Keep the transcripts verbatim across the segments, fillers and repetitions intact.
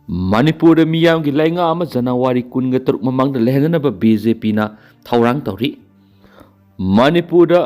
ꯃꯅꯤꯄꯨꯔꯗ ꯃꯤꯌꯥꯝꯒꯤ ꯂꯩꯉꯥꯛ ꯑꯃ ꯖꯅꯋꯥꯔꯤ ꯀꯨꯟꯒ ꯇꯔꯨꯛ ꯃꯃꯥꯡꯗ ꯂꯩꯍꯟꯅꯅꯕ ꯕꯤ ꯖꯦ ꯄꯤꯅ ꯊꯧꯔꯥꯡ ꯇꯧꯔꯤ꯫ ꯃꯅꯤꯄꯨꯔꯗ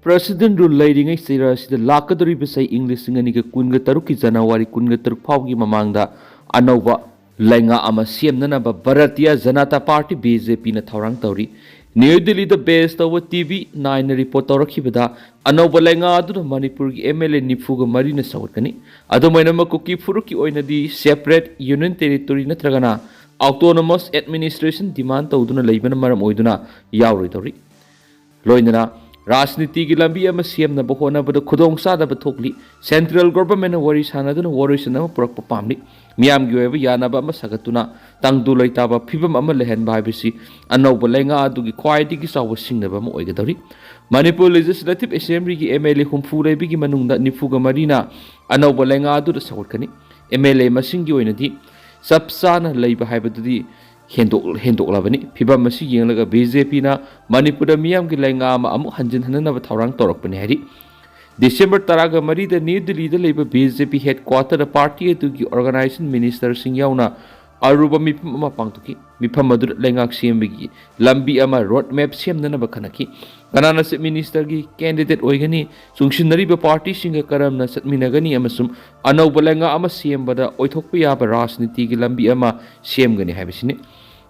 President Rule ꯂꯩꯔꯤꯉꯩ ꯆꯩꯔꯥ ꯑꯁꯤꯗ ꯂꯥꯛꯀꯗꯧꯔꯤꯕ ꯆꯍꯤ ꯏꯪ ꯂꯤꯁꯤꯡ ꯑꯅꯤꯒ ꯀꯨꯟꯒ ꯇꯔꯨꯛꯀꯤ ꯖꯅꯋꯥꯔꯤ ꯀꯨꯟꯒ ꯇꯔꯨꯛ ꯐꯥꯎꯒꯤ ꯃꯃꯥꯡꯗ ꯑꯅꯧꯕ ꯂꯩꯉꯥꯛ ꯑꯃ ꯁꯦꯝꯅꯅꯕ Bharatiya Janata party, B J ꯄꯤꯅ ꯊꯧꯔꯥꯡ ꯇꯧꯔꯤ꯫ ꯅ꯭ꯌꯨ ꯗꯤꯜꯂꯤꯗ ꯕꯦꯁ ꯇꯧꯕ ꯇꯤ ꯚꯤ ꯅꯥꯏꯟꯅ ꯔꯤꯄꯣꯔꯠ ꯇꯧꯔꯛꯈꯤꯕꯗ, ꯑꯅꯧꯕ ꯂꯩꯉꯥꯛ ꯑꯗꯨꯗ ꯃꯅꯤꯄꯨꯔꯒꯤ ꯑꯦꯝ ꯑꯦꯜ ꯑꯦ ꯅꯤꯐꯨꯒ ꯃꯔꯤꯅ ꯁꯧꯒꯠꯀꯅꯤ꯫ ꯑꯗꯨꯃꯥꯏꯅꯃꯛ ꯀꯨꯀꯤ ꯐꯨꯔꯨꯞꯀꯤ ꯑꯣꯏꯅꯗꯤ separate union territory ꯅꯠꯇ꯭ꯔꯒꯅ autonomous administration demand ꯇꯧꯗꯨꯅ ꯂꯩꯕꯅ ꯃꯔꯝ ꯑꯣꯏꯗꯨꯅ ꯌꯥꯎꯔꯣꯏꯗꯧꯔꯤ꯫ ꯂꯣꯏꯅꯅ ꯔꯥꯖꯅꯤꯇꯤꯒꯤ ꯂꯝꯕꯤ ꯑꯃ ꯁꯦꯝꯅꯕ ꯍꯣꯠꯅꯕꯗ ꯈꯨꯗꯣꯡꯆꯥꯗꯕ ꯊꯣꯛꯂꯤ꯫ Central Governmentꯅ ꯋꯥꯔꯤ ꯁꯥꯟꯅꯗꯨꯅ ꯋꯥꯔꯣꯏꯁꯤꯟ ꯑꯃ ꯄꯨꯔꯛꯄ ꯄꯥꯝꯂꯤ꯫ ꯃꯤꯌꯥꯝꯒꯤ ꯑꯣꯏꯕ ꯌꯥꯅꯕ ꯑꯃ ꯁꯥꯒꯠꯇꯨꯅ ꯇꯪꯗꯨ ꯂꯩꯇꯥꯕ ꯐꯤꯕꯝ ꯑꯃ ꯂꯩꯍꯟꯕ ꯍꯥꯏꯕꯁꯤ ꯑꯅꯧꯕ ꯂꯩꯉꯥꯛ ꯑꯗꯨꯒꯤ ꯈ꯭ꯋꯥꯏꯗꯒꯤ ꯆꯥꯎꯕ ꯁꯤꯡꯅꯕ ꯑꯃ ꯑꯣꯏꯒꯗꯧꯔꯤ꯫ ꯃꯅꯤꯄꯨꯔ Legislative Assemblyꯒꯤ ꯑꯦꯝ ꯑꯦꯜ ꯑꯦ ꯍꯨꯝꯐꯨ ꯂꯩꯕꯒꯤ ꯃꯅꯨꯡꯗ ꯅꯤꯐꯨꯒ ꯃꯔꯤꯅ ꯑꯅꯧꯕ ꯂꯩꯉꯥꯛ ꯑꯗꯨꯗ ꯁꯧꯒꯠꯀꯅꯤ꯫ ꯑꯦꯝ ꯑꯦꯜ ꯑꯦ ꯃꯁꯤꯡꯒꯤ ꯑꯣꯏꯅꯗꯤ ꯆꯞ ꯆꯥꯅ ꯂꯩꯕ ꯍꯥꯏꯕꯗꯨꯗꯤ ꯍꯦꯟꯗꯣꯛ-, ꯍꯦꯟꯗꯣꯛꯂꯕꯅꯤ꯫ ꯐꯤꯕꯝ ꯑꯁꯤ ꯌꯦꯡꯂꯒ ꯕꯤ ꯖꯦ ꯄꯤꯅ ꯃꯅꯤꯄꯨꯔꯗ ꯃꯤꯌꯥꯝꯒꯤ ꯂꯩꯉꯥꯛ ꯑꯃ ꯑꯃꯨꯛ ꯍꯟꯖꯤꯟꯍꯟꯅꯅꯕ ꯊꯧꯔꯥꯡ ꯇꯧꯔꯛꯄꯅꯤ ꯍꯥꯏꯔꯤ꯫ ꯗꯤꯁꯦꯝꯕꯔ ꯇꯔꯥꯒ ꯃꯔꯤꯗ ꯅ꯭ꯌꯨ ꯗꯤꯜꯂꯤꯗ ꯂꯩꯕ ꯕꯤ ꯖꯦ ꯄꯤ headquarterꯗ ꯄꯥꯔꯇꯤ ꯑꯗꯨꯒꯤ organization ministerꯁꯤꯡ ꯌꯥꯎꯅ ꯑꯔꯨꯕ ꯃꯤꯐꯝ ꯑꯃ ꯄꯥꯡꯊꯣꯛꯈꯤ꯫ ꯃꯤꯐꯝ ꯑꯗꯨꯗ ꯂꯩꯉꯥꯛ ꯁꯦꯝꯕꯒꯤ ꯂꯝꯕꯤ ꯑꯃ, road map ꯁꯦꯝꯅꯅꯕ ꯈꯟꯅꯈꯤ꯫ ꯀꯅꯥꯅ Chief Ministerꯒꯤ candidate ꯑꯣꯏꯒꯅꯤ, ꯆꯨꯡꯁꯤꯟꯅꯔꯤꯕ ꯄꯥꯔꯇꯤꯁꯤꯡꯒ ꯀꯔꯝꯅ ꯆꯠꯃꯤꯟꯅꯒꯅꯤ ꯑꯃꯁꯨꯡ ꯑꯅꯧꯕ ꯂꯩꯉꯥꯛ ꯑꯃ ꯁꯦꯝꯕꯗ ꯑꯣꯏꯊꯣꯛꯄ ꯌꯥꯕ ꯔꯥꯖꯅꯤꯇꯤꯒꯤ ꯂꯝꯕꯤ ꯑꯃ ꯁꯦꯝꯒꯅꯤ ꯍꯥꯏꯕꯁꯤꯅꯤ꯫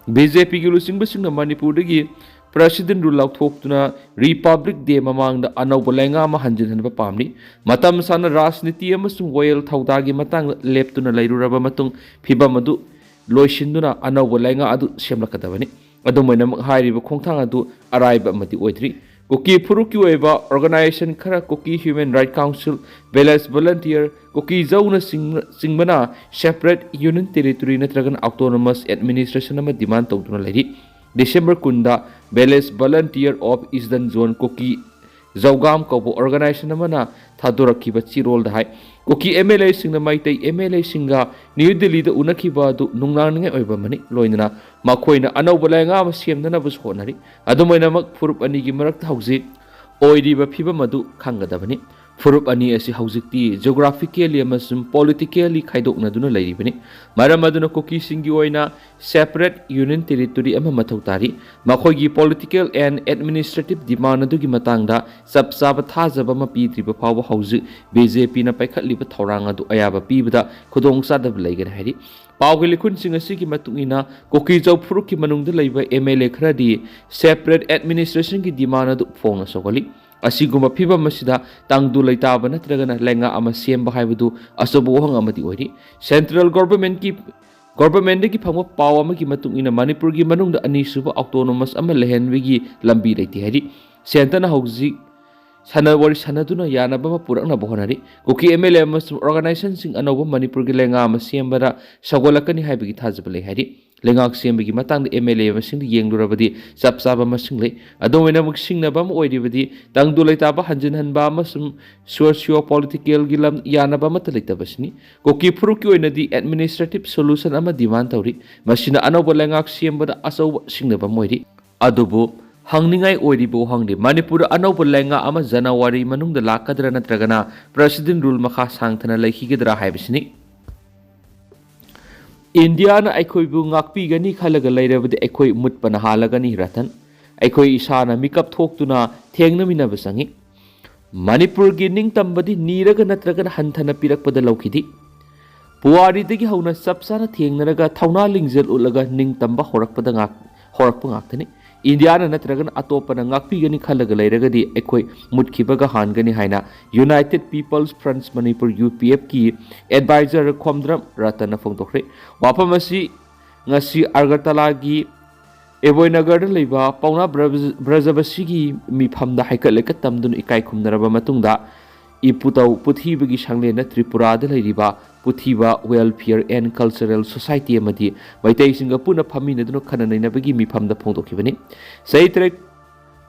ꯕꯤ ꯖꯦ ꯄꯤꯒꯤ ꯂꯨꯆꯤꯡꯕꯁꯤꯡꯅ ꯃꯅꯤꯄꯨꯔꯗꯒꯤ President Rule ꯂꯧꯊꯣꯛꯇꯨꯅ Republic Day ꯃꯃꯥꯡꯗ ꯑꯅꯧꯕ ꯂꯩꯉꯥꯛ ꯑꯃ ꯍꯟꯖꯤꯟꯍꯟꯕ ꯄꯥꯝꯂꯤ꯫ ꯃꯇꯝ ꯁꯥꯡꯅ ꯔꯥꯖꯅꯤꯇꯤ ꯑꯃꯁꯨꯡ ꯋꯥꯌꯦꯜ ꯊꯧꯗꯥꯒꯤ ꯃꯇꯥꯡꯗ ꯂꯦꯞꯇꯨꯅ ꯂꯩꯔꯨꯔꯕ ꯃꯇꯨꯡ, ꯐꯤꯕꯝ ꯑꯗꯨ ꯂꯣꯏꯁꯤꯟꯗꯨꯅ ꯑꯅꯧꯕ ꯂꯩꯉꯥꯛ ꯑꯗꯨ ꯁꯦꯝꯂꯛꯀꯗꯕꯅꯤ꯫ ꯑꯗꯨꯝ ꯑꯣꯏꯅꯃꯛ, ꯍꯥꯏꯔꯤꯕ ꯈꯣꯡꯊꯥꯡ ꯑꯗꯨ ꯑꯔꯥꯏꯕ ꯑꯃꯗꯤ ꯑꯣꯏꯗ꯭ꯔꯤ꯫ ꯀꯨꯀꯤ ꯐꯨꯔꯨꯞꯀꯤ ꯑꯣꯏꯕ organization ꯈꯔ, Kuki Human Rights Council, Village Volunteer, ꯀꯨꯀꯤ ꯖꯧꯅ ꯆꯤꯡ-, ꯆꯤꯡꯕꯅ separate union territory ꯅꯠꯇ꯭ꯔꯒꯅ autonomous administration ꯑꯃ demand ꯇꯧꯗꯨꯅ ꯂꯩꯔꯤ꯫ ꯗꯤꯁꯦꯝꯕꯔ ꯀꯨꯟꯗ Village Volunteer of Eastern Zone Kuki ꯖꯧꯒꯥꯝ ꯀꯧꯕ organization ꯑꯃꯅ ꯊꯥꯗꯣꯔꯛꯈꯤꯕ ꯆꯦꯔꯣꯜꯗ ꯍꯥꯏ, ꯀꯨꯀꯤ ꯑꯦꯝ ꯑꯦꯜ ꯑꯦꯁꯤꯡꯅ ꯃꯩꯇꯩ ꯑꯦꯝ ꯑꯦꯜ ꯑꯦꯁꯤꯡꯒ ꯅ꯭ꯌꯨ ꯗꯤꯜꯂꯤꯗ ꯎꯅꯈꯤꯕ ꯑꯗꯨ ꯅꯨꯡꯅꯥꯡꯅꯤꯡꯉꯥꯏ ꯑꯣꯏꯕ ꯑꯃꯅꯤ꯫ ꯂꯣꯏꯅꯅ ꯃꯈꯣꯏꯅ ꯑꯅꯧꯕ ꯂꯩꯉꯥꯛ ꯑꯃ ꯁꯦꯝꯅꯅꯕꯁꯨ ꯍꯣꯠꯅꯔꯤ꯫ ꯑꯗꯨꯝ ꯑꯣꯏꯅꯃꯛ, ꯐꯨꯔꯨꯞ ꯑꯅꯤꯒꯤ ꯃꯔꯛꯇ ꯍꯧꯖꯤꯛ ꯑꯣꯏꯔꯤꯕ ꯐꯤꯕꯝ ꯑꯗꯨ ꯈꯪꯒꯗꯕꯅꯤ꯫ ꯐꯨꯔꯨꯞ ꯑꯅꯤ ꯑꯁꯤ ꯍꯧꯖꯤꯛꯇꯤ geographically ꯑꯃꯁꯨꯡ politically ꯈꯥꯏꯗꯣꯛꯅꯗꯨꯅ ꯂꯩꯔꯤꯕꯅꯤ꯫ ꯃꯔꯝ ꯑꯗꯨꯅ ꯀꯨꯀꯤꯁꯤꯡꯒꯤ ꯑꯣꯏꯅ separate union territory ꯑꯃ ꯃꯊꯧ ꯇꯥꯔꯤ꯫ ꯃꯈꯣꯏꯒꯤ political and administrative demand ꯑꯗꯨꯒꯤ ꯃꯇꯥꯡꯗ ꯆꯞ ꯆꯥꯕ ꯊꯥꯖꯕ ꯑꯃ ꯄꯤꯗ꯭ꯔꯤꯕ ꯐꯥꯎꯕ ꯍꯧꯖꯤꯛ BJPꯅ ꯄꯥꯏꯈꯠꯂꯤꯕ ꯊꯧꯔꯥꯡ ꯑꯗꯨ ꯑꯌꯥꯕ ꯄꯤꯕꯗ ꯈꯨꯗꯣꯡꯆꯥꯗꯕ ꯂꯩꯒꯅꯤ ꯍꯥꯏꯔꯤ꯫ ꯄꯥꯎꯒꯤ ꯂꯤꯈꯨꯟꯁꯤꯡ ꯑꯁꯤꯒꯤ ꯃꯇꯨꯡ ꯏꯟꯅ, ꯀꯨꯀꯤꯖꯧ ꯐꯨꯔꯨꯞꯀꯤ ꯃꯅꯨꯡꯗ ꯂꯩꯕ MLA ꯈꯔꯗꯤ separate administrationꯒꯤ demand ꯑꯗꯨ ꯐꯣꯡꯅ ꯁꯧꯒꯠꯂꯤ꯫ ꯑꯁꯤꯒꯨꯝꯕ ꯐꯤꯚꯝ ꯑꯁꯤꯗ ꯇꯪꯗꯨ ꯂꯩꯇꯥꯕ ꯅꯠꯇ꯭ꯔꯒꯅ ꯂꯩꯉꯥꯛ ꯑꯃ ꯁꯦꯝꯕ ꯍꯥꯏꯕꯗꯨ ꯑꯆꯧꯕ ꯋꯥꯍꯪ ꯑꯃꯗꯤ ꯑꯣꯏꯔꯤ꯫ Central Governmentꯀꯤ, Governmentꯗꯒꯤ ꯐꯪꯕ ꯄꯥꯎ ꯑꯃꯒꯤ ꯃꯇꯨꯡ ꯏꯟꯅ, ꯃꯅꯤꯄꯨꯔꯒꯤ ꯃꯅꯨꯡꯗ ꯑꯅꯤꯁꯨꯕ autonomous ꯑꯃ ꯂꯩꯍꯟꯕꯒꯤ ꯂꯝꯕꯤ ꯂꯩꯇꯦ ꯍꯥꯏꯔꯤ꯫ ꯁꯦꯟꯇꯔꯅ ꯍꯧꯖꯤꯛ ꯁꯥꯟꯅ-, ꯋꯥꯔꯤ ꯁꯥꯟꯅꯗꯨꯅ ꯌꯥꯅꯕ ꯑꯃ ꯄꯨꯔꯛꯅꯕ ꯍꯣꯠꯅꯔꯤ꯫ ꯀꯨꯀꯤ MLA ꯑꯃꯁꯨꯡ organizationꯁꯤꯡ ꯑꯅꯧꯕ ꯃꯅꯤꯄꯨꯔꯒꯤ ꯂꯩꯉꯥꯛ ꯑꯃ ꯁꯦꯝꯕꯗ ꯁꯧꯒꯠꯂꯛꯀꯅꯤ ꯍꯥꯏꯕꯒꯤ ꯊꯥꯖꯕ ꯂꯩ ꯍꯥꯏꯔꯤ꯫ ꯂꯩꯉꯥꯛ ꯁꯦꯝꯕꯒꯤ ꯃꯇꯥꯡꯗ MLA ꯃꯁꯤꯡꯗ ꯌꯦꯡꯂꯨꯔꯕꯗꯤ ꯆꯞ ꯆꯥꯕ ꯃꯁꯤꯡ ꯂꯩ꯫ ꯑꯗꯨꯝ ꯑꯣꯏꯅꯃꯛ, ꯁꯤꯡꯅꯕ ꯑꯃ ꯑꯣꯏꯔꯤꯕꯗꯤ ꯇꯪꯗꯨ ꯂꯩꯇꯥꯕ ꯍꯟꯖꯤꯟꯍꯟꯕ ꯑꯃꯁꯨꯡ socio-politicalꯒꯤ ꯂꯝ ꯌꯥꯅꯕ ꯑꯃꯠꯇ ꯂꯩꯇꯕꯁꯤꯅꯤ꯫ ꯀꯨꯀꯤ ꯐꯨꯔꯨꯞꯀꯤ ꯑꯣꯏꯅꯗꯤ administrative solution ꯑꯃ demand ꯇꯧꯔꯤ꯫ ꯃꯁꯤꯅ ꯑꯅꯧꯕ ꯂꯩꯉꯥꯛ ꯁꯦꯝꯕꯗ ꯑꯆꯧꯕ ꯁꯤꯡꯅꯕ ꯑꯃ ꯑꯣꯏꯔꯤ꯫ ꯑꯗꯨꯕꯨ ꯍꯪꯅꯤꯡꯉꯥꯏ ꯑꯣꯏꯔꯤꯕ ꯋꯥꯍꯪꯗꯤ, ꯃꯅꯤꯄꯨꯔꯗ ꯑꯅꯧꯕ ꯂꯩꯉꯥꯛ ꯑꯃ ꯖꯅꯋꯥꯔꯤ ꯃꯅꯨꯡꯗ ꯂꯥꯛꯀꯗ꯭ꯔꯥ ꯅꯠꯇ꯭ꯔꯒꯅ President Rule ꯃꯈꯥ ꯁꯥꯡꯊꯅ ꯂꯩꯈꯤꯒꯗ꯭ꯔꯥ ꯍꯥꯏꯕꯁꯤꯅꯤ꯫ ꯏꯟꯗꯤꯌꯥꯅ ꯑꯩꯈꯣꯏꯕꯨ ꯉꯥꯛꯄꯤꯒꯅꯤ ꯈꯜꯂꯒ ꯂꯩꯔꯕꯗꯤ ꯑꯩꯈꯣꯏ ꯃꯨꯠꯄꯅ ꯍꯥꯜꯂꯒꯅꯤ, ꯔꯇꯟ꯫ ꯑꯩꯈꯣꯏ ꯏꯁꯥꯅ ꯃꯤꯀꯞ ꯊꯣꯛꯇꯨꯅ ꯊꯦꯡꯅꯃꯤꯟꯅꯕ ꯆꯪꯏ꯫ ꯃꯅꯤꯄꯨꯔꯒꯤ ꯅꯤꯡꯇꯝꯕꯗꯤ ꯅꯤꯔꯒ ꯅꯠꯇ꯭ꯔꯒꯅ ꯍꯟꯊꯅ ꯄꯤꯔꯛꯄꯗ ꯂꯧꯈꯤꯗꯦ꯫ ꯄꯨꯋꯥꯔꯤꯗꯒꯤ ꯍꯧꯅ ꯆꯞ ꯆꯥꯅ ꯊꯦꯡꯅꯔꯒ ꯊꯧꯅꯥ ꯂꯤꯡꯖꯦꯜ ꯎꯠꯂꯒ ꯅꯤꯡꯇꯝꯕ ꯍꯧꯔꯛꯄꯗ ꯉꯥꯛ-, ꯍꯧꯔꯛꯄ ꯉꯥꯛꯇꯅꯤ꯫ ꯏꯟꯗꯤꯌꯥꯅ ꯅꯠꯇ꯭ꯔꯒꯅ ꯑꯇꯣꯞꯄꯅ ꯉꯥꯛꯄꯤꯒꯅꯤ ꯈꯜꯂꯒ ꯂꯩꯔꯒꯗꯤ ꯑꯩꯈꯣꯏ ꯃꯨꯠꯈꯤꯕꯒ ꯍꯥꯟꯒꯅꯤ ꯍꯥꯏꯅ United People's Front Manipur, UPFꯀꯤ advisor ꯈꯣꯝꯗ꯭ꯔꯝ ꯔꯇꯟꯅ ꯐꯣꯡꯗꯣꯛꯈ꯭ꯔꯦ꯫ ꯋꯥꯐꯝ ꯑꯁꯤ ꯉꯁꯤ ꯑꯒꯔꯇꯂꯥꯒꯤ ꯑꯦꯕꯣꯏꯅꯒꯔꯗ ꯂꯩꯕ ꯄꯥꯎꯅꯥ ꯕ꯭ꯔꯖ-, ꯕ꯭ꯔꯖꯕꯁꯤꯒꯤ ꯃꯤꯐꯝꯗ ꯍꯩꯀꯠ ꯂꯩꯀꯠ ꯇꯝꯗꯨꯅ ꯏꯀꯥꯏ ꯈꯨꯝꯅꯔꯕ ꯃꯇꯨꯡꯗ, ꯏꯄꯨꯇꯧ ꯄꯨꯊꯤꯕꯒꯤ ꯁꯪꯂꯦꯟꯗ ꯇ꯭ꯔꯤꯄꯨꯔꯥꯗ ꯂꯩꯔꯤꯕ ꯄꯨꯊꯤꯕ Welfare and Cultural Society ꯑꯃꯗꯤ ꯃꯩꯇꯩꯁꯤꯡꯒ ꯄꯨꯟꯅ ꯐꯝꯃꯤꯟꯅꯗꯨꯅ ꯈꯟꯅ ꯅꯩꯅꯕꯒꯤ ꯃꯤꯐꯝꯗ ꯐꯣꯡꯗꯣꯛꯈꯤꯕꯅꯤ꯫ ꯆꯍꯤ ꯇꯔꯦꯠ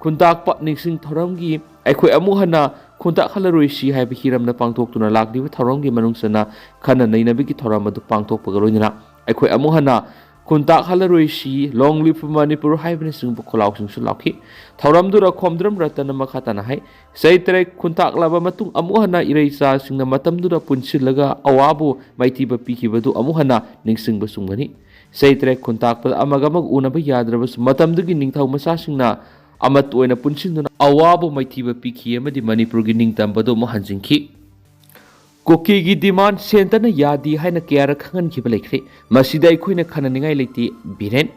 ꯈꯨꯟꯇꯥꯛꯄ ꯅꯤꯡꯁꯤꯡ ꯊꯧꯔꯝꯒꯤ ꯑꯩꯈꯣꯏ ꯑꯃꯨꯛ ꯍꯟꯅ ꯈꯨꯟꯇꯥꯛꯍꯜꯂꯔꯣꯏꯁꯤ ꯍꯥꯏꯕ ꯍꯤꯔꯝꯗ ꯄꯥꯡꯊꯣꯛꯇꯨꯅ ꯂꯥꯛꯂꯤꯕ ꯊꯧꯔꯝꯒꯤ ꯃꯅꯨꯡ ꯆꯟꯅ ꯈꯟꯅ ꯅꯩꯅꯕꯒꯤ ꯊꯧꯔꯝ ꯑꯗꯨ ꯄꯥꯡꯊꯣꯛꯄꯒ ꯂꯣꯏꯅꯅ ꯑꯩꯈꯣꯏ ꯑꯃꯨꯛ ꯍꯟꯅ ꯈꯨꯟꯇꯥꯛ ꯍꯜꯂꯔꯣꯏꯁꯤ, Long Live Manipur ꯍꯥꯏꯕꯅꯆꯤꯡꯕ ꯈꯣꯜꯂꯥꯎꯁꯤꯡꯁꯨ ꯂꯥꯎꯈꯤ꯫ ꯊꯧꯔꯝꯗꯨꯗ ꯈꯣꯝꯗ꯭ꯔꯝ ꯔꯇꯟꯅ ꯃꯈꯥ ꯇꯥꯅ ꯍꯥꯏ, ꯆꯍꯤ ꯇꯔꯦꯠ ꯈꯨꯟꯇꯥꯛꯂꯕ ꯃꯇꯨꯡ ꯑꯃꯨꯛ ꯍꯟꯅ ꯏꯔꯩꯆꯥꯁꯤꯡꯅ ꯃꯇꯝꯗꯨꯗ ꯄꯨꯟꯁꯤꯜꯂꯒ ꯑꯋꯥꯕꯨ ꯃꯥꯏꯊꯤꯕ ꯄꯤꯈꯤꯕꯗꯨ ꯑꯃꯨꯛ ꯍꯟꯅ ꯅꯤꯡꯁꯤꯡꯕ ꯆꯨꯝꯒꯅꯤ꯫ ꯆꯍꯤ ꯇꯔꯦꯠ ꯈꯨꯟꯇꯥꯛꯄꯗ ꯑꯃꯒ ꯑꯃꯒ ꯎꯅꯕ ꯌꯥꯗ꯭ꯔꯕꯁꯨ, ꯃꯇꯝꯗꯨꯒꯤ ꯅꯤꯡꯊꯧ ꯃꯆꯥꯁꯤꯡꯅ ꯑꯃꯠꯇ ꯑꯣꯏꯅ ꯄꯨꯟꯁꯤꯟꯗꯨꯅ ꯑꯋꯥꯕ ꯃꯥꯏꯊꯤꯕ ꯄꯤꯈꯤ ꯑꯃꯗꯤ ꯃꯅꯤꯄꯨꯔꯒꯤ ꯅꯤꯡꯇꯝꯕꯗꯨ ꯑꯃꯨꯛ ꯍꯟꯖꯤꯟꯈꯤ꯫ ꯀꯨꯀꯤꯒꯤ demand centreꯅ ꯌꯥꯗꯦ ꯍꯥꯏꯅ ꯀꯌꯥꯔꯛ ꯈꯪꯍꯟꯈꯤꯕ ꯂꯩꯈ꯭ꯔꯦ꯫ ꯃꯁꯤꯗ ꯑꯩꯈꯣꯏꯅ ꯈꯟꯅꯅꯤꯡꯉꯥꯏ ꯂꯩꯇꯦ, ꯕꯤꯔꯦꯟ꯫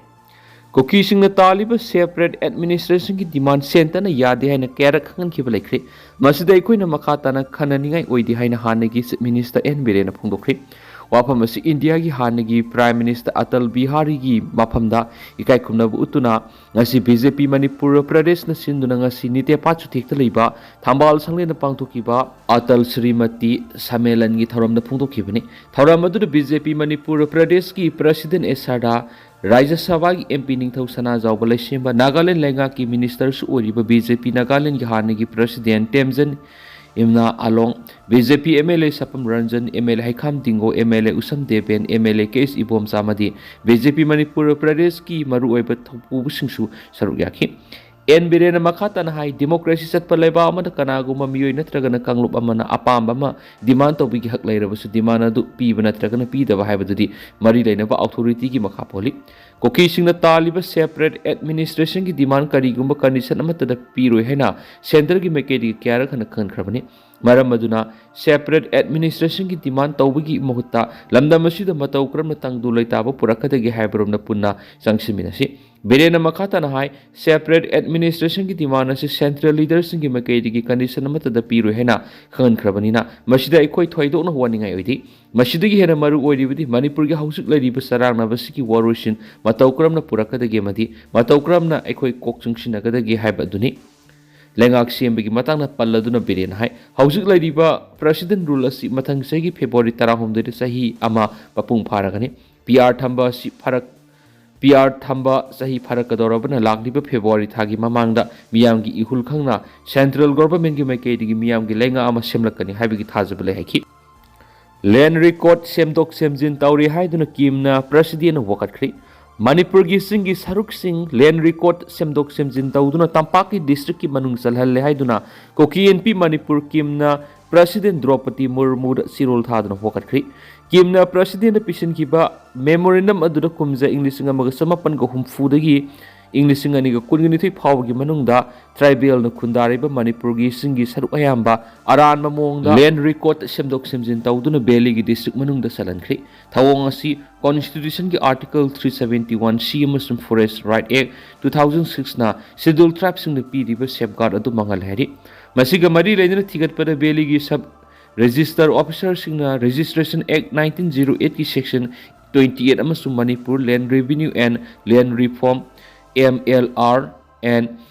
ꯀꯨꯀꯤꯁꯤꯡꯅ ꯇꯥꯜꯂꯤꯕ separate administrationꯒꯤ demand centreꯅ ꯌꯥꯗꯦ ꯍꯥꯏꯅ ꯀꯌꯥꯔꯛ ꯈꯪꯍꯟꯈꯤꯕ ꯂꯩꯈ꯭ꯔꯦ꯫ ꯃꯁꯤꯗ ꯑꯩꯈꯣꯏꯅ ꯃꯈꯥ ꯇꯥꯅ ꯈꯟꯅꯅꯤꯡꯉꯥꯏ ꯑꯣꯏꯗꯦ ꯍꯥꯏꯅ ꯍꯥꯟꯅꯒꯤ Chief Minister ꯑꯦꯟ ꯕꯤꯔꯦꯟꯅ ꯐꯣꯡꯗꯣꯛꯈ꯭ꯔꯦ꯫ ꯋꯥꯐꯝ ꯑꯁꯤ ꯏꯟꯗꯤꯌꯥꯒꯤ ꯍꯥꯟꯅꯒꯤ Prime Minister ꯑꯇꯜ ꯕꯤꯍꯥꯔꯤꯒꯤ ꯃꯐꯝꯗ ꯏꯀꯥꯏ ꯈꯨꯝꯅꯕ ꯎꯠꯇꯨꯅ ꯉꯁꯤ ꯕꯤ ꯖꯦ ꯄꯤ ꯃꯅꯤꯄꯨꯔ ꯄ꯭ꯔꯗꯦꯁꯅ ꯁꯤꯟꯗꯨꯅ ꯉꯁꯤ ꯅꯤꯇꯦꯄꯥ ꯆꯨꯊꯦꯛꯇ ꯂꯩꯕ ꯊꯝꯕꯥꯜ ꯁꯪꯂꯦꯟꯗ ꯄꯥꯡꯊꯣꯛꯈꯤꯕ ꯑꯇꯜ ꯁ꯭ꯔꯤꯃꯇꯤ ꯁꯝꯃꯦꯂꯟꯒꯤ ꯊꯧꯔꯝꯗ ꯐꯣꯡꯗꯣꯛꯈꯤꯕꯅꯤ꯫ ꯊꯧꯔꯝ ꯑꯗꯨꯗ ꯕꯤ ꯖꯦ ꯄꯤ ꯃꯅꯤꯄꯨꯔ ꯄ꯭ꯔꯗꯦꯁꯀꯤ President ꯑꯦꯁ ꯁꯔꯗꯥ, ꯔꯥꯖ꯭ꯌ ꯁꯚꯥꯒꯤ ꯑꯦꯝ ꯄꯤ ꯅꯤꯡꯊꯧ ꯁꯅꯥꯖꯥꯎꯕ ꯂꯩꯁꯦꯝꯕ, ꯅꯥꯒꯥꯂꯦꯟ ꯂꯩꯉꯥꯛꯀꯤ Ministerꯁꯨ ꯑꯣꯏꯔꯤꯕ ꯕꯤ ꯖꯦ ꯄꯤ ꯅꯥꯒꯥꯂꯦꯟꯒꯤ ꯍꯥꯟꯅꯒꯤ President Temjen Imna Along, B J P M L A Sapam Ranjan, M L A Heikham Dingo, M L A Usham Deben, M L A K S Ibomcha ꯑꯃꯗꯤ ꯕꯤ ꯖꯦ ꯄꯤ ꯃꯅꯤꯄꯨꯔ ꯄ꯭ꯔꯗꯦꯁꯀꯤ ꯃꯔꯨꯑꯣꯏꯕ ꯊꯧꯄꯨꯕꯁꯤꯡꯁꯨ ꯁꯔꯨꯛ ꯌꯥꯈꯤ꯫ ꯑꯦꯟ ꯕꯤꯔꯦꯟꯅ ꯃꯈꯥ ꯇꯥꯅ ꯍꯥꯏ, democracy ꯆꯠꯄ ꯂꯩꯕꯥꯛ ꯑꯃꯗ ꯀꯅꯥꯒꯨꯝꯕ ꯃꯤꯑꯣꯏ ꯅꯠꯇ꯭ꯔꯒꯅ ꯀꯥꯡꯂꯨꯞ ꯑꯃꯅ ꯑꯄꯥꯝꯕ ꯑꯃ demand ꯇꯧꯕꯒꯤ ꯍꯛ ꯂꯩꯔꯕꯁꯨ, demand ꯑꯗꯨ ꯄꯤꯕ ꯅꯠꯇ꯭ꯔꯒꯅ ꯄꯤꯗꯕ ꯍꯥꯏꯕꯗꯨꯗꯤ ꯃꯔꯤ ꯂꯩꯅꯕ authorityꯒꯤ ꯃꯈꯥ ꯄꯣꯜꯂꯤ꯫ ꯀꯨꯀꯤꯁꯤꯡꯅ ꯇꯥꯜꯂꯤꯕ separate administrationꯒꯤ demand ꯀꯔꯤꯒꯨꯝꯕ condition ꯑꯃꯠꯇꯗ ꯄꯤꯔꯣꯏ ꯍꯥꯏꯅ centreꯒꯤ ꯃꯥꯏꯀꯩꯗꯒꯤ ꯀꯌꯥꯔꯛ ꯍꯟꯅ ꯈꯪꯈ꯭ꯔꯕꯅꯤ꯫ ꯃꯔꯝ ꯑꯗꯨꯅ separate administrationꯒꯤ demand ꯇꯧꯕꯒꯤ ꯃꯍꯨꯠꯇ ꯂꯝꯗꯝ ꯑꯁꯤꯗ ꯃꯇꯧ ꯀꯔꯝꯅ ꯇꯪꯗꯨ ꯂꯩꯇꯥꯕ ꯄꯨꯔꯛꯀꯗꯒꯦ ꯍꯥꯏꯕꯔꯣꯝꯗ ꯄꯨꯟꯅ ꯆꯪꯁꯤꯟꯃꯤꯟꯅꯁꯤ꯫ ꯕꯤꯔꯦꯟꯅ ꯃꯈꯥ ꯇꯥꯅ ꯍꯥꯏ, separate administrationꯒꯤ demand ꯑꯁꯤ central leaderꯁꯤꯡꯒꯤ ꯃꯥꯏꯀꯩꯗꯒꯤ condition ꯑꯃꯠꯇꯗ ꯄꯤꯔꯣꯏ ꯍꯥꯏꯅ ꯈꯪꯍꯟꯈ꯭ꯔꯕꯅꯤꯅ, ꯃꯁꯤꯗ ꯑꯩꯈꯣꯏ ꯊꯣꯏꯗꯣꯛꯅ ꯍꯣꯠꯅꯤꯡꯉꯥꯏ ꯑꯣꯏꯗꯦ꯫ ꯃꯁꯤꯗꯒꯤ ꯍꯦꯟꯅ ꯃꯔꯨ ꯑꯣꯏꯔꯤꯕꯗꯤ ꯃꯅꯤꯄꯨꯔꯒꯤ ꯍꯧꯖꯤꯛ ꯂꯩꯔꯤꯕ ꯆꯔꯥꯡꯅꯕꯁꯤꯒꯤ ꯋꯥꯔꯣꯏꯁꯤꯟ ꯃꯇꯧ ꯀꯔꯝꯅ ꯄꯨꯔꯛꯀꯗꯒꯦ ꯑꯃꯗꯤ ꯃꯇꯧ ꯀꯔꯝꯅ ꯑꯩꯈꯣꯏ ꯀꯣꯛ ꯆꯨꯡꯁꯤꯟꯅꯒꯗꯒꯦ ꯍꯥꯏꯕ ꯑꯗꯨꯅꯤ꯫ ꯂꯩꯉꯥꯛ ꯁꯦꯝꯕꯒꯤ ꯃꯇꯥꯡꯗ ꯄꯜꯂꯗꯨꯅ ꯕꯤꯔꯦꯟꯅ ꯍꯥꯏ, ꯍꯧꯖꯤꯛ ꯂꯩꯔꯤꯕ President rule ꯑꯁꯤ ꯃꯊꯪ ꯆꯍꯤꯒꯤ February ꯇꯔꯥꯍꯨꯝꯗꯣꯏꯗ ꯆꯍꯤ ꯑꯃ ꯃꯄꯨꯡ ꯐꯥꯔꯒꯅꯤ꯫ ꯄꯤ ꯑꯥꯔ ꯊꯝꯕ ꯑꯁꯤ ꯐꯔꯛ, ꯄꯤ ꯑꯥꯔ ꯊꯝꯕ ꯆꯍꯤ ꯐꯥꯔꯛꯀꯗꯧꯔꯕꯅ ꯂꯥꯛꯂꯤꯕ February ꯊꯥꯒꯤ ꯃꯃꯥꯡꯗ ꯃꯤꯌꯥꯝꯒꯤ ꯏꯍꯨꯜ ꯈꯪꯅ central governmentꯀꯤ ꯃꯥꯏꯀꯩꯗꯒꯤ ꯃꯤꯌꯥꯝꯒꯤ ꯂꯩꯉꯥꯛ ꯑꯃ ꯁꯦꯝꯂꯛꯀꯅꯤ ꯍꯥꯏꯕꯒꯤ ꯊꯥꯖꯕ ꯂꯩ ꯍꯥꯏꯈꯤ꯫ Land record ꯁꯦꯝꯗꯣꯛ ꯁꯦꯝꯖꯤꯟ ꯇꯧꯔꯤ ꯍꯥꯏꯗꯨꯅ ꯀꯤꯝꯅ ꯄ꯭ꯔꯁꯤꯗꯦꯟ ꯋꯥꯀꯠꯈ꯭ꯔꯤ꯫ ꯃꯅꯤꯄꯨꯔꯒꯤ ꯆꯤꯡꯒꯤ ꯁꯔꯨꯛꯁꯤꯡ land record ꯁꯦꯝꯗꯣꯛ ꯁꯦꯝꯖꯤꯟ ꯇꯧꯗꯨꯅ ꯇꯝꯄꯥꯛꯀꯤ ꯗꯤꯁꯇ꯭ꯔꯤꯛꯀꯤ ꯃꯅꯨꯡ ꯆꯜꯍꯜꯂꯦ ꯍꯥꯏꯗꯨꯅ ꯀꯨꯀꯤ ꯑꯦꯟ ꯄꯤ ꯃꯅꯤꯄꯨꯔ ꯀꯤꯝꯅ ꯄ꯭ꯔꯁꯤꯗꯦꯟ ꯗ꯭ꯔꯧꯄꯗꯤ ꯃꯨꯔꯃꯨꯗ ꯆꯤꯔꯣꯜ ꯊꯥꯗꯨꯅ ꯋꯥꯀꯠꯈ꯭ꯔꯤ꯫ ꯀꯤꯝꯅ ꯄ꯭ꯔꯁꯤꯗꯦꯟꯗ ꯄꯤꯁꯤꯟꯈꯤꯕ memorandum ꯑꯗꯨꯗ ꯀꯨꯝꯖꯥ ꯏꯪ ꯂꯤꯁꯤꯡ ꯑꯃꯒ ꯆꯃꯥꯄꯟꯒ ꯍꯨꯝꯐꯨꯗꯒꯤ ꯏꯪ ꯂꯤꯁꯤꯡ ꯑꯅꯤꯒ ꯀꯨꯟꯒ ꯅꯤꯊꯣꯏ ꯐꯥꯎꯕꯒꯤ ꯃꯅꯨꯡꯗ tribal ꯅ ꯈꯨꯟꯗꯥꯔꯤꯕ ꯃꯅꯤꯄꯨꯔꯒꯤ ꯆꯤꯡꯒꯤ ꯁꯔꯨꯛ ꯑꯌꯥꯝꯕ ꯑꯔꯥꯟꯕ ꯃꯑꯣꯡꯗ land record ꯁꯦꯝꯗꯣꯛ ꯁꯦꯝꯖꯤꯟ ꯇꯧꯗꯨꯅ valley ꯒꯤ ꯗꯤꯁꯇ꯭ꯔꯤꯛ ꯃꯅꯨꯡꯗ ꯆꯜꯍꯟꯈ꯭ꯔꯤ꯫ ꯊꯧꯑꯣꯡ ꯑꯁꯤ constitution ꯒꯤ article three seventy one C ꯑꯃꯁꯨꯡ Forest Right Act two thousand six ꯅ schedule tribe ꯁꯤꯡꯗ ꯄꯤꯔꯤꯕ safeguard ꯑꯗꯨ ꯃꯥꯡꯍꯜꯂꯦ ꯍꯥꯏꯔꯤ꯫ ꯃꯁꯤꯒ ꯃꯔꯤ ꯂꯩꯅꯅ ꯊꯤꯒꯠꯄꯗ valley ꯒꯤ sub register officer ꯁꯤꯡꯅ Registration Act nineteen zero eight ꯀꯤ section twenty eight ꯑꯃꯁꯨꯡ Manipur Land Revenue and Land Reform, M L R and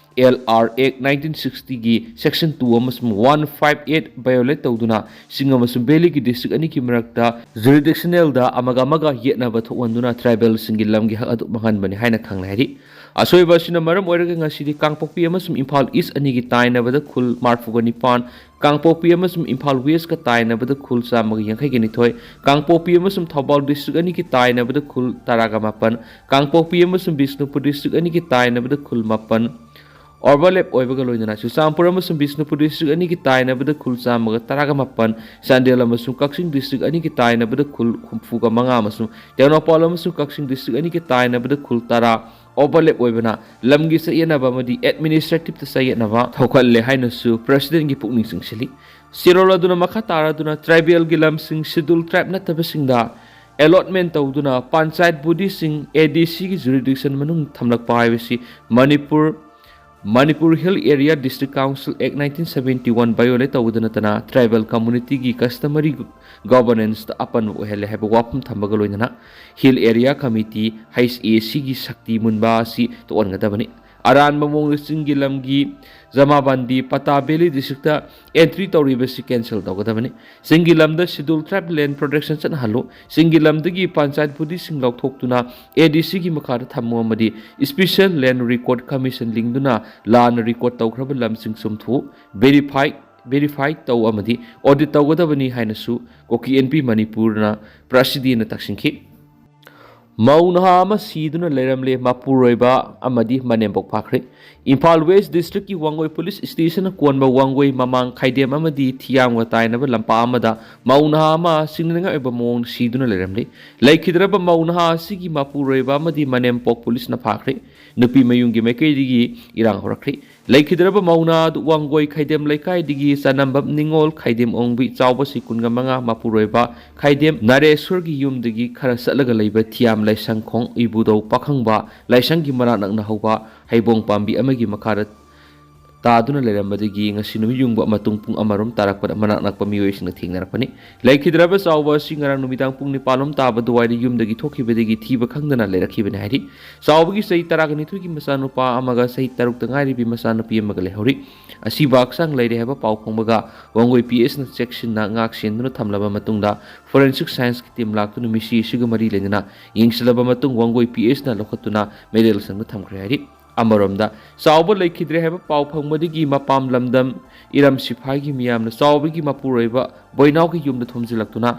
L R Act nineteen sixty ꯒꯤ section two ꯑꯃꯁꯨꯡ one five eight violate ꯇꯧꯗꯨꯅ ꯆꯤꯡ ꯑꯃꯁꯨꯡ valley ꯒꯤ district ꯑꯅꯤꯒꯤ ꯃꯔꯛꯇ jurisdictional ꯗ ꯑꯃꯒ ꯑꯃꯒ ꯌꯦꯠꯅꯕ ꯊꯣꯛꯍꯟꯗꯨꯅ tribal ꯁꯤꯡꯒꯤ ꯂꯝꯒꯤ ꯍꯛ ꯑꯗꯨ ꯃꯥꯡꯍꯟꯕꯅꯤ ꯍꯥꯏꯅ ꯈꯪꯅꯩ ꯍꯥꯏꯔꯤ꯫ ꯑꯁꯣꯏꯕ ꯑꯁꯤꯅ ꯃꯔꯝ ꯑꯣꯏꯔꯒ ꯉꯁꯤꯗꯤ ꯀꯥꯡꯄꯣꯛꯄꯤ ꯑꯃꯁꯨꯡ ꯏꯝꯐꯥꯜ ꯏꯁ ꯑꯅꯤꯒꯤ ꯇꯥꯏꯅꯕꯗ ꯈꯨꯜ ꯃꯔꯤꯐꯨꯒ ꯅꯤꯄꯥꯟ, ꯀꯥꯡꯄꯣꯛꯄꯤ ꯑꯃꯁꯨꯡ ꯏꯝꯐꯥꯜ ꯋꯦꯁꯀ ꯇꯥꯏꯅꯕꯗ ꯈꯨꯜ ꯆꯥꯝꯃꯒ ꯌꯥꯡꯈꯩꯒ ꯅꯤꯊꯣꯏ, ꯀꯥꯡꯄꯣꯛꯄꯤ ꯑꯃꯁꯨꯡ ꯊꯧꯕꯥꯜ ꯗꯤꯁꯇ꯭ꯔꯤꯛ ꯑꯅꯤꯒꯤ ꯇꯥꯏꯅꯕꯗ ꯈꯨꯜ ꯇꯔꯥꯒ ꯃꯥꯄꯟ, ꯀꯥꯡꯄꯣꯛꯄꯤ ꯑꯃꯁꯨꯡ ꯕꯤꯁꯅꯨꯄꯨꯔ ꯗꯤꯁꯇ꯭ꯔꯤꯛ ꯑꯅꯤꯒꯤ ꯇꯥꯏꯅꯕꯗ ꯈꯨꯜ ꯃꯥꯄꯟ, overlap ꯑꯣꯏꯕꯒ ꯂꯣꯏꯅꯅ ꯆꯨꯔꯆꯥꯟꯄꯨꯔ ꯑꯃꯁꯨꯡ ꯕꯤꯁꯅꯨꯄꯨꯔ ꯗꯤꯁꯇ꯭ꯔꯤꯛ ꯑꯅꯤꯒꯤ ꯇꯥꯏꯅꯕꯗ ꯈꯨꯜ ꯆꯥꯝꯃꯒ ꯇꯔꯥꯒ ꯃꯥꯄꯟ, ꯆꯥꯟꯗꯦꯜ ꯑꯃꯁꯨꯡ ꯀꯛꯆꯤꯡ ꯗꯤꯁꯇ꯭ꯔꯤꯛ ꯑꯅꯤꯒꯤ ꯇꯥꯏꯅꯕꯗ ꯈꯨꯜ ꯍꯨꯝꯐꯨꯒ ꯃꯉꯥ ꯑꯃꯁꯨꯡ ꯇꯦꯡꯅꯧꯄꯥꯜ ꯑꯃꯁꯨꯡ ꯀꯛꯆꯤꯡ ꯗꯤꯁꯇ꯭ꯔꯤꯛ ꯑꯅꯤꯒꯤ ꯇꯥꯏꯅꯕꯗ ꯈꯨꯜ ꯇꯔꯥ overlap ꯑꯣꯏꯕꯅ ꯂꯝꯒꯤ ꯆꯌꯦꯠꯅꯕ ꯑꯃꯗꯤ administrative ꯇ ꯆꯌꯦꯠꯅꯕ ꯊꯣꯛꯍꯜꯂꯦ ꯍꯥꯏꯅꯁꯨ ꯄ꯭ꯔꯁꯤꯗꯦꯟꯒꯤ ꯄꯨꯛꯅꯤꯡ ꯆꯤꯡꯁꯤꯜꯂꯤ꯫ ꯆꯤꯔꯣꯜ ꯑꯗꯨꯅ ꯃꯈꯥ ꯇꯥꯔꯗꯨꯅ tribal ꯒꯤ ꯂꯝꯁꯤꯡ schedule tribe ꯅꯠꯇꯕꯁꯤꯡꯗ allotment ꯇꯧꯗꯨꯅ ꯄꯟꯆꯥꯌꯠ body ꯁꯤꯡ A D C ꯒꯤ jurisdiction ꯃꯅꯨꯡ ꯊꯝꯂꯛꯄ ꯍꯥꯏꯕꯁꯤ Manipur, Manipur Hill Area District Council Act nineteen seventy one violate ꯇꯧꯕꯗ ꯅꯠꯇꯅ tribal community ꯒꯤ customary governance ꯇ ꯑꯄꯟꯕ ꯑꯣꯏꯍꯜꯂꯦ ꯍꯥꯏꯕ ꯋꯥꯐꯝ ꯊꯝꯕꯒ ꯂꯣꯏꯅꯅ Hill Area Committee, H A C ꯒꯤ ꯁꯛꯇꯤ ꯃꯨꯟꯕ ꯑꯁꯤ ꯇꯣꯛꯍꯟꯒꯗꯕꯅꯤ꯫ ꯑꯔꯥꯟꯕ ꯃꯑꯣꯡꯗ ꯆꯤꯡꯒꯤ ꯂꯝꯒꯤ ꯖꯃꯥꯕꯟꯗꯤ ꯄꯇꯥ valley district ꯇ entry ꯇꯧꯔꯤꯕꯁꯤ cancel ꯇꯧꯒꯗꯕꯅꯤ꯫ ꯆꯤꯡꯒꯤ ꯂꯝꯗ schedule tribe land protection ꯆꯠꯅꯍꯜꯂꯨ꯫ ꯆꯤꯡꯒꯤ ꯂꯝꯗꯒꯤ ꯄꯟꯆꯥꯌꯠ body ꯁꯤꯡ ꯂꯧꯊꯣꯛꯇꯨꯅ A D C ꯒꯤ ꯃꯈꯥꯗ ꯊꯝꯃꯨ ꯑꯃꯗꯤ Special Land Record Commission ꯂꯤꯡꯗꯨꯅ ꯂꯥꯟꯅ record ꯇꯧꯈ꯭ꯔꯕ ꯂꯝꯁꯤꯡ ꯆꯨꯝꯊꯣꯛꯎ꯫ Verify ꯚꯦꯔꯤꯐꯥꯏ ꯇꯧ ꯑꯃꯗꯤ ꯑꯣꯗꯤꯠ ꯇꯧꯒꯗꯕꯅꯤ ꯍꯥꯏꯅꯁꯨ ꯀꯣꯀꯤ ꯑꯦꯟ ꯄꯤ ꯃꯅꯤꯄꯨꯔꯅ ꯄ꯭ꯔꯁꯤꯗꯤꯅ ꯇꯛꯁꯤꯟꯈꯤ꯫ ꯃꯧ ꯅꯍꯥ ꯑꯃ ꯁꯤꯗꯨꯅ ꯂꯩꯔꯝꯂꯦ꯫ ꯃꯄꯨꯔꯣꯏꯕ ꯑꯃꯗꯤ ꯃꯅꯦꯝꯕꯣꯛ ꯐꯥꯈ꯭ꯔꯦ꯫ ꯏꯝꯐꯥꯜ ꯋꯦꯁ ꯗꯤꯁꯇ꯭ꯔꯤꯛꯀꯤ ꯋꯥꯡꯒꯣꯏ ꯄꯨꯂꯤꯁ ꯁ꯭ꯇꯦꯁꯟꯅ ꯀꯣꯟꯕ ꯋꯥꯡꯒꯣꯏ ꯃꯃꯥꯡ ꯈꯥꯏꯗꯦꯝ ꯑꯃꯗꯤ ꯊꯤꯌꯥꯝꯒ ꯇꯥꯏꯅꯕ ꯂꯝꯄꯥꯛ ꯑꯃꯗ ꯃꯧ ꯅꯍꯥ ꯑꯃ ꯁꯤꯡꯅꯅꯤꯡꯉꯥꯏ ꯑꯣꯏꯕ ꯃꯑꯣꯡꯗ ꯁꯤꯗꯨꯅ ꯂꯩꯔꯝꯂꯤ꯫ ꯂꯩꯈꯤꯗ꯭ꯔꯕ ꯃꯧ ꯅꯍꯥ ꯑꯁꯤꯒꯤ ꯃꯄꯨꯔꯣꯏꯕ ꯑꯃꯗꯤ ꯃꯅꯦꯝꯄꯣꯛ ꯄꯨꯂꯤꯁꯅ ꯐꯥꯈ꯭ꯔꯦ꯫ ꯅꯨꯄꯤ ꯃꯌꯨꯝꯒꯤ ꯃꯥꯏꯀꯩꯗꯒꯤ ꯏꯔꯥꯡ ꯍꯧꯔꯛꯈ꯭ꯔꯦ꯫ ꯂꯩꯈꯤꯗ꯭ꯔꯕ ꯃꯧ ꯅꯍꯥ ꯑꯗꯨ ꯋꯥꯡꯒꯣꯏ ꯈꯥꯏꯗꯦꯝ ꯂꯩꯀꯥꯏꯗꯒꯤ ꯆꯅꯝꯕꯝ ꯅꯤꯉꯣꯜ, ꯈꯥꯏꯗꯦꯝ ꯑꯣꯡꯕꯤ ꯆꯥꯎꯕ ꯁꯤ ꯀꯨꯟꯒ ꯃꯉꯥ, ꯃꯄꯨꯔꯣꯏꯕ ꯈꯥꯏꯗꯦꯝ ꯅꯔꯦꯁ꯭ꯋꯔꯒꯤ ꯌꯨꯝꯗꯒꯤ ꯈꯔ ꯆꯠꯂꯒ ꯂꯩꯕ ꯊꯤꯌꯥꯝ ꯂꯥꯏꯁꯪꯈꯣꯡ ꯏꯕꯨꯙꯧ ꯄꯥꯈꯪꯕ ꯂꯥꯏꯁꯪꯒꯤ ꯃꯅꯥꯛ ꯅꯛꯅ ꯍꯧꯕ ꯍꯩꯕꯣꯡ ꯄꯥꯝꯕꯤ ꯑꯃꯒꯤ ꯃꯈꯥꯗ ꯇꯥꯗꯨꯅ ꯂꯩꯔꯝꯕꯗꯒꯤ ꯉꯁꯤ ꯅꯨꯃꯤꯠ ꯌꯨꯡꯕ ꯃꯇꯨꯡ ꯄꯨꯡ ꯑꯃꯔꯣꯝ ꯇꯥꯔꯛꯄꯗ ꯃꯅꯥꯛ ꯅꯛꯄ ꯃꯤꯑꯣꯏꯁꯤꯡꯅ ꯊꯦꯡꯅꯔꯛꯄꯅꯤ꯫ ꯂꯩꯈꯤꯗ꯭ꯔꯕ ꯆꯥꯎꯕ ꯑꯁꯤ ꯉꯔꯥꯡ ꯅꯨꯃꯤꯗꯥꯡ ꯄꯨꯡ ꯅꯤꯄꯥꯜ ꯂꯣꯝ ꯇꯥꯕ ꯑꯗꯨꯋꯥꯏꯗ ꯌꯨꯝꯗꯒꯤ ꯊꯣꯛꯈꯤꯕꯗꯒꯤ ꯊꯤꯕ ꯈꯪꯗꯅ ꯂꯩꯔꯛꯈꯤꯕꯅꯤ ꯍꯥꯏꯔꯤ꯫ ꯆꯥꯎꯕꯒꯤ ꯆꯍꯤ ꯇꯔꯥꯒ ꯅꯤꯊꯣꯏꯒꯤ ꯃꯆꯥꯅꯨꯄꯥ ꯑꯃꯒ ꯆꯍꯤ ꯇꯔꯨꯛꯇ ꯉꯥꯏꯔꯤꯕꯤ ꯃꯆꯥꯅꯨꯄꯤ ꯑꯃꯒ ꯂꯩꯍꯧꯔꯤ꯫ ꯑꯁꯤꯕ ꯍꯛꯆꯥꯡ ꯂꯩꯔꯦ ꯍꯥꯏꯕ ꯄꯥꯎ ꯐꯪꯕꯒ ꯋꯥꯡꯒꯣꯏ ꯄꯤ ꯑꯦꯁꯅ ꯆꯦꯛꯁꯤꯟꯅ ꯉꯥꯛ ꯁꯦꯟꯗꯨꯅ ꯊꯝꯂꯕ ꯃꯇꯨꯡꯗ ꯐꯣꯔꯦꯟꯁꯤꯛ ꯁꯥꯏꯟꯁꯀꯤ ꯇꯤꯝ ꯂꯥꯛꯇꯨꯅ ꯃꯤꯁꯤ ꯑꯁꯤꯒ ꯃꯔꯤ ꯂꯩꯅꯅ ꯌꯦꯡꯁꯤꯜꯂꯕ ꯃꯇꯨꯡ ꯋꯥꯡꯒꯣꯏ ꯄꯤ ꯑꯦꯁꯅ ꯂꯧꯈꯠꯇꯨꯅ ꯃꯦꯗꯤꯀꯦꯜ ꯁꯪꯗ ꯊꯝꯈ꯭ꯔꯦ ꯍꯥꯏꯔꯤ꯫ ꯑꯃꯔꯣꯝꯗ ꯆꯥꯎꯕ ꯂꯩꯈꯤꯗ꯭ꯔꯦ ꯍꯥꯏꯕ ꯄꯥꯎ ꯐꯪꯕꯗꯒꯤ ꯃꯄꯥꯝ ꯂꯝꯗꯝ ꯏꯔꯝ ꯁꯤꯐꯥꯏꯒꯤ ꯃꯤꯌꯥꯝꯅ ꯆꯥꯎꯕꯒꯤ ꯃꯄꯨꯔꯣꯏꯕ ꯕꯣꯏꯅꯥꯎꯒꯤ ꯌꯨꯝꯗ ꯊꯣꯝꯖꯤꯜꯂꯛꯇꯨꯅ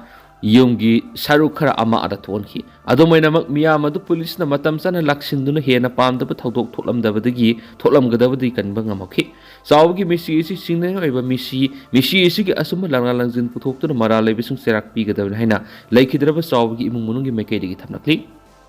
ꯌꯨꯝꯒꯤ ꯁꯔꯨꯛ ꯈꯔ ꯑꯃ ꯑꯗ ꯊꯣꯛꯍꯟꯈꯤ꯫ ꯑꯗꯨꯝ ꯑꯣꯏꯅꯃꯛ ꯃꯤꯌꯥꯝ ꯑꯗꯨ ꯄꯨꯂꯤꯁꯅ ꯃꯇꯝ ꯆꯥꯅ ꯂꯥꯛꯁꯤꯟꯗꯨꯅ ꯍꯦꯟꯅ ꯄꯥꯝꯗꯕ ꯊꯧꯗꯣꯛ ꯊꯣꯛꯂꯝꯗꯕꯗꯒꯤ ꯊꯣꯛꯂꯝꯒꯗꯕꯗꯤ ꯀꯟꯕ ꯉꯝꯍꯧꯈꯤ꯫ ꯆꯥꯎꯕꯒꯤ ꯃꯤꯁꯤ ꯑꯁꯤ ꯁꯤꯡꯅꯅꯤꯡꯉꯥꯏ ꯑꯣꯏꯕ ꯃꯤꯁꯤ, ꯃꯤꯁꯤ ꯑꯁꯤꯒꯤ ꯑꯆꯨꯝꯕ ꯂꯥꯡꯂꯥ ꯂꯥꯡꯖꯤꯟ ꯄꯨꯊꯣꯛꯇꯨꯅ ꯃꯔꯥꯜ ꯂꯩꯕꯁꯤꯡ ꯆꯩꯔꯥꯛ ꯄꯤꯒꯗꯕꯅꯤ ꯍꯥꯏꯅ ꯂꯩꯈꯤꯗ꯭ꯔꯕ ꯆꯥꯎꯕꯒꯤ ꯏꯃꯨꯡ ꯃꯅꯨꯡꯒꯤ ꯃꯥꯏꯀꯩꯗꯒꯤ ꯊꯝꯂꯛꯂꯤ꯫